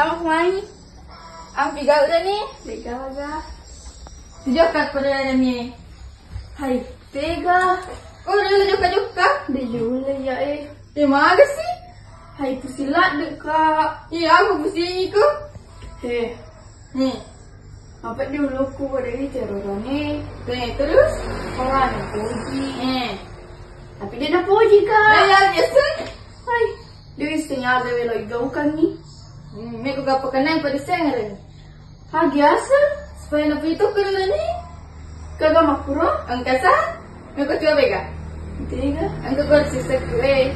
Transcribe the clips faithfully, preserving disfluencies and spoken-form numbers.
Mai. Ampi gau' rani? De'gaga. Jokka ko rani. Hai, tega. Ko rani jokka-jokka? De' yulle ya eh. Eh, maga sih? Hai, pusing ladde' ka. Iya, aku pusing iko. He. Nih. Apa di ulukku pada ini terorane? Nih, terus? Kalau ada puji. Eh. Tapi dia ada puji ka. Iya, biasa. Hai. Dia bisa nyala welo igaukan nih. Hmm, meko gappa kenai pada sengren. Ha, biasa. Supaya na pitu kerana ni. Kaga makuro? Engka sa? Meko coba ga? Tiga. Engka kor sisa kue.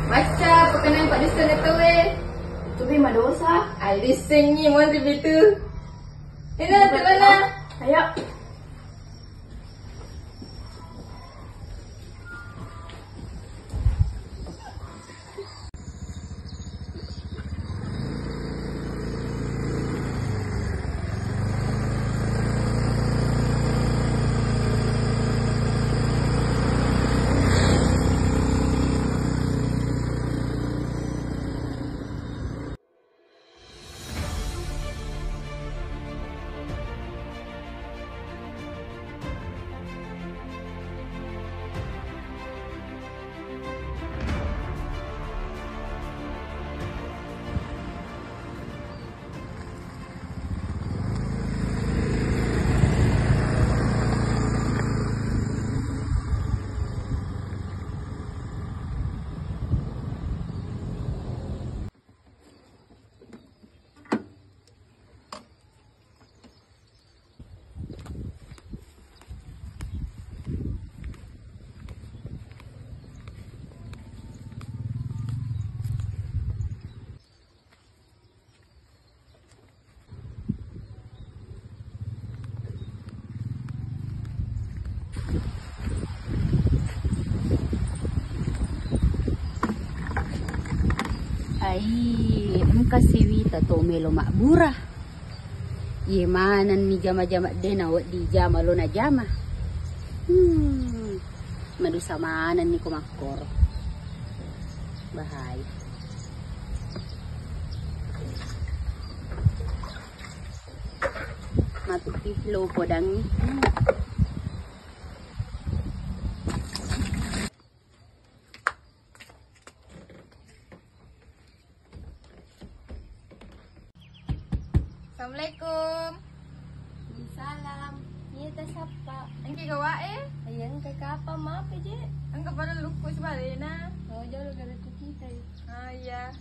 Macca, pekenai pada sengren tau eh. Itu be madosa. Ai disengi mon di pitu. Ini nanti mana? Ayo. Ai, engka siwita to melo mabbura. Iye manenni jama-jama de' nawedding jama lo najama. Hmm, madosa manenni ko makkoro. Bahaya. Matupi lo podangngi. Assalamualaikum. Salam. Iya, ta sappa. Engka gawa e? Iya, engka kapa mape je? Engka pada lukku sebalena. Oh, jolo gara tu kita. Ah, iya.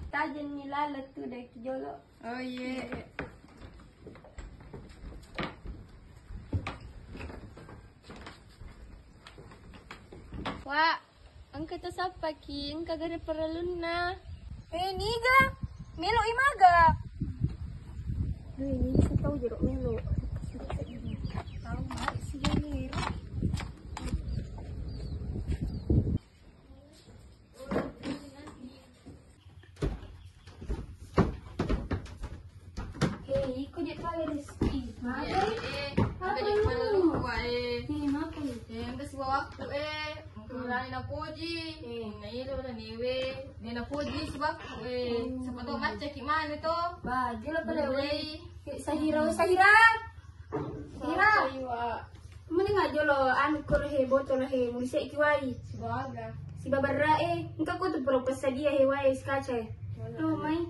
Tajen ni lalat tu dek jolo. Oh, iya. Wa, engka to sappaki, engka gare parellunna. Eh, niga? Melo i maga? Duh, ini bisa tahu jeruk melo. Tahu, Mak, sih, ini. Eh, iko je pale Rizky. Iya, eh, eh, apa je pale lu? Lu, eh. Eh, makan. Eh, engka sibawa waktu, eh. Engka berani napoji. Eh. Na ilo na newe. Ne napoji sibawa waktu, eh. Siapa tahu macca ki mana to? Wah, jula pale. Sahira, Sahira. Ira. Mending aja lo anu koro he botol he muliseki wai. Sibaga. Sibabarra e. Engka ko tu pura passadia he wai sikaca e. Lo mai.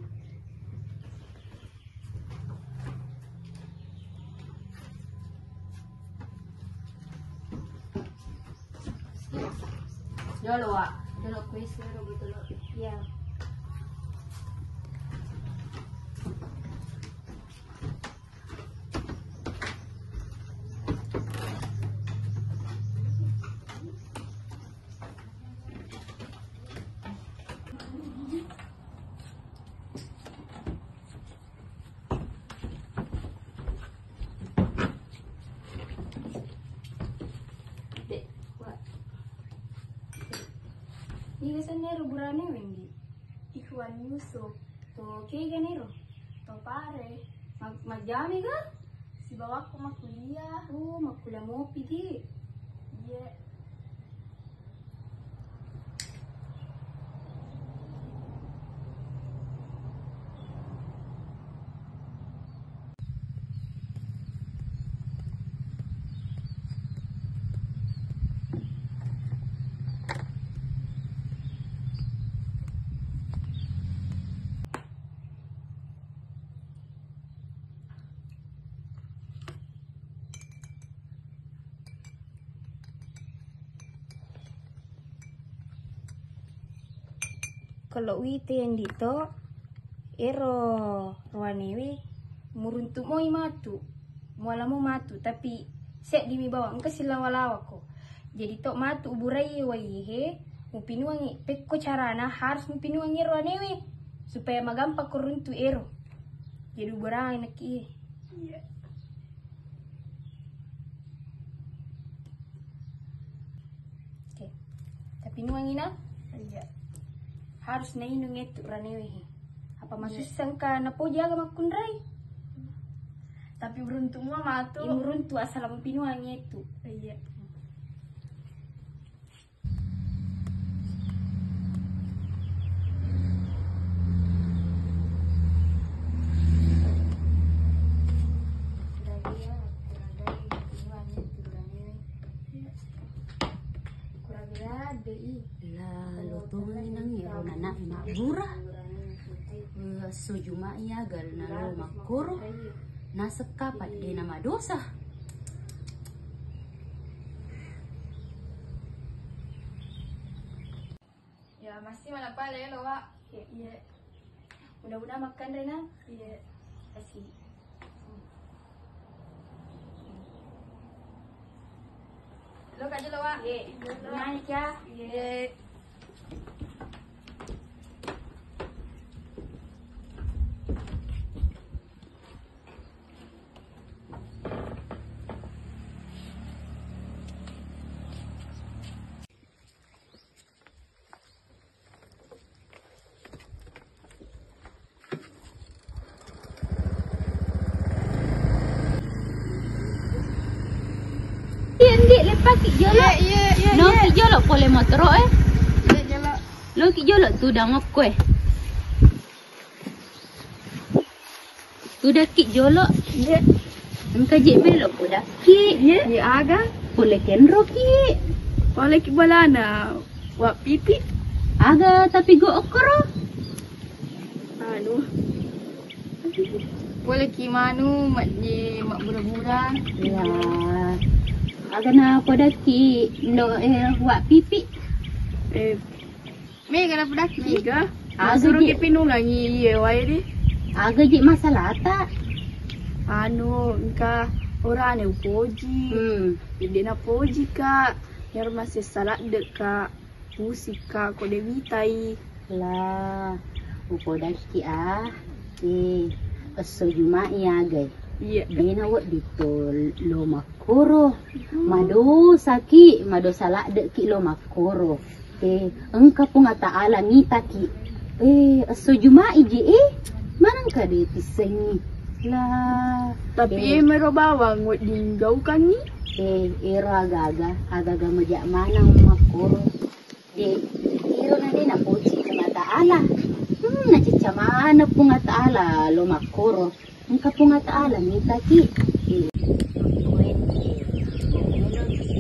Jolo wa. Jolo kuis ro botol. Iya. Niga sennero burane wendi? Ikhwan Yusuf. To kega niro? To pare. Ma-, majjami ga? Sibawakku makkuliah. Oh, makkuliah mopi gi? Iye. Kalau wite yang di to, ero roanewe muruntu moi matu, muala mo matu, tapi seddi mi bawang, engka silawa-lawa ko. Jadi to matu uburai wai he, mupinuangi, pekko carana harus mupinuangi ero roanewe, supaya magampang ko runtu ero. Jadi uburangi nakki. Iya. Oke. Tapi nuangi na? Iya. Harus nainung etu ranewe he. Apa masussa engka napoji aga makkunrai? Tapi beruntung mua matu. Iya, beruntung asal mupinuangi etu. Iya. Lalu tongengi nang ero nana mabbura. Eh, esso Juma'i aga nalo makkoro. Naseng kapang de namadosa. Ya, masih mana pale lo, Wak? Iya. Mudah-mudahan makan, Rena. Iya. Kasih. Lo kaji lo, Wak? Iya. Naik ya. Iya. Iya, Ndik, leppaki jolo. Iya, iya, iya, no, iya. Ki jolo pole motoro, eh. Iya, jolo. Lo ki jolo tudang okko, eh. Tudakki jolo. Iya. Engka je melo podakki. Iya. Iya, aga? Pole kenroki. Pole ki balana Wak Pipi. Aga tapi go okkoro. Anu. Pole ki manu majje mabbura-bura. Iya. Aga na podakki ndo, eh, Wak Pipi. Eh, Mega na podakki. Mega. Aga suro je ki pinungangi iye wae di. Aga je masalata. Anu, engka orane upoji. Hmm. Ide na poji ka. Yar masih salah dek ka. Pusing ka ko de mitai. Lah, upodakki ah. Eh, esso Juma'i aga. Iya. Dena wedding to lo makkoro. Hmm. Madosaki, madosa ladde'ki lo makkoro. Eh, engka Puang Ta'ala mitaki. Eh, esso Juma'i je, eh. Manengka de pissengi. Lah, tapi eh, mero bawang wedding gaukangi. Eh, ero aga-aga, aga-aga meja maneng makkoro. De, iro na de napoji Puang Ta'ala. Hmm, nacicca maneng Puang Ta'ala lo makkoro. Engka Puang Ta'ala mitaki. Ko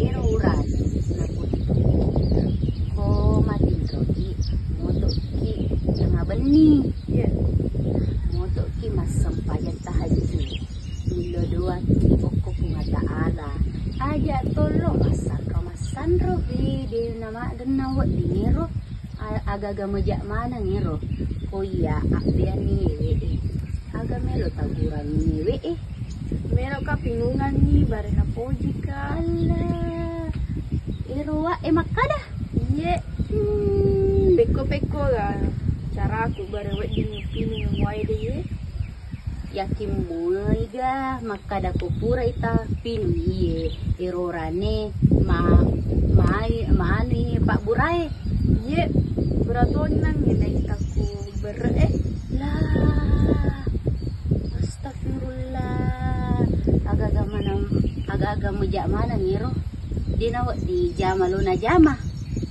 ero urane, ko matinroki, motoki tengah benni. Iya. Motoki massempajang tahajud. Millo doangki okko Puang Ta'ala. Aja tollo massanro massanro, de, de namaddenna wedding ero. A-, agaga meja maneng ero. Ko iya abbeanni ewe e. Aga melo tagurangi ewe e. Melo ka pinungangi bare napoji ka. Allah. Ero wa e makkada. Iye. Hmm. Pekko-pekko ga caraku bare wedding pinung wae de ye. Yakin moi ga makkada ko purai tapinung iye ero rane ma-, mai-, mani pabburae. Iye, pura tonnang naita ku berre e. Lah, astagfirullah. Agaga maneng, agaga meja maneng ero. De nawedding jama lo najama.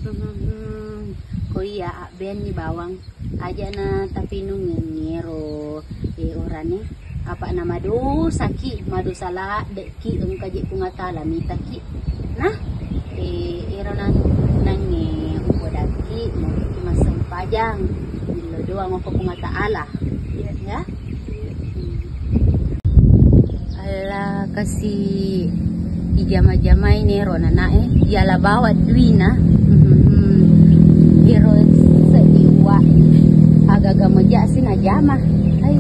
Hmm, ko iya abbeanni bawang. Aja na tapinungengi ero, eh, orane. Apa na madosaki, madosa ladde'ki, engka je Puang Ta'ala mitaki. Nah, eh, ero nang-, nangnge upodakki, motoki massempajang. Millo doang okko Puang Ta'ala. Ya. Allah kasi ijama-jamai nero nanae, yala bawa duina. Hmm. Ero seddi uwa. Gameja si najama. Ai,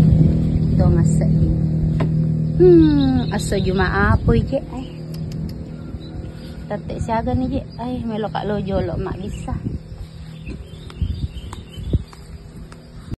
tong asseddi. Hmm, asso Juma apoi je. Ai. Tette siaga ni je. Ai, melo ka lo jolo mabbissa.